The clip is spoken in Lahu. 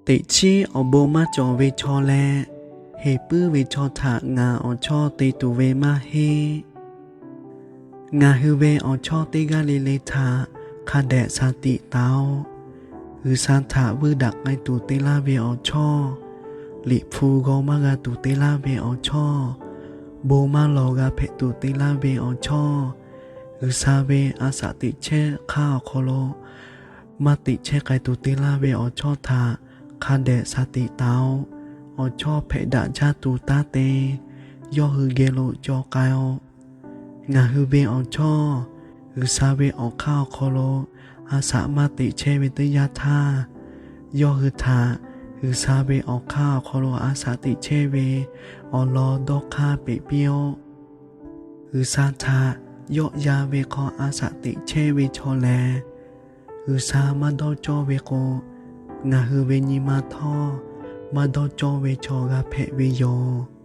Teꞈ chiˉ awˬ bon maˇ cawˬ ve chaw leh heˍ puiˉ ve chaw htaꞈ ngaˬ awˬ chawˇ te tuˬ ve maˇ heˆ. Ngaˬ hui ve awˬ chawˇ teˇ g'aˇ le le htaꞈ hk'a dehꞈ sha tiꞈ taˍ-oꞈ. G'uiˬsha htaꞈ vuiˇ daꞈ k'ai tuˬ te laˇ ve awˬ chawˇ, liꞈ hpu g'aw maˇ g'a tuˬ te laˇ ve awˬ chawˇ, bon maˇ lawˬ g'a hpehꞈ tuˬ te laˇ ve awˬ chawˇ, G'uiˬsha ve a shaꞈ teꞈ chehˇ hk'aˇ awˬ hk'aw lo maˇ teꞈ chehˇ k'ai tuˬ te laˇ ve awˬ chawˇ htaꞈ hk'a dehꞈ sha tiꞈ taˍ-oꞈ. Awˬ chawˇ hpehꞈ daꞈ jaˇ tuˬ taˇ te. Yawˇ hui geh lo caw k'ai-oꞈ. Ngaˬ hui ve awˬ chawˇ G'uiˬsha ve awˬ hk'aˇ awˬ hk'aw lo a shaꞈ maˇ teꞈ chehˇ ve teˇ yanˇ htaˇ, yawˇ hui htaꞈ G'uiˬsha ve awˬ hk'aˇ awˬ hk'aw lo a shaꞈ teꞈ chehˇ ve awˬ lawn dawˇ hk'aˇ peꞈ piˇ-oˆ. G'uiˬsha htaꞈ yawˆ yan ve hk'aw a shaꞈ teꞈ chehˇ ve chaw lehˬ, G'uiˬsha maˇ dawˇ cawˇ ve k'o, ngaˬ hui ve nyi ma htawˇ maˇ dawˇ cawˇ ve chaw g'a hpehꞈ ve yoˬ.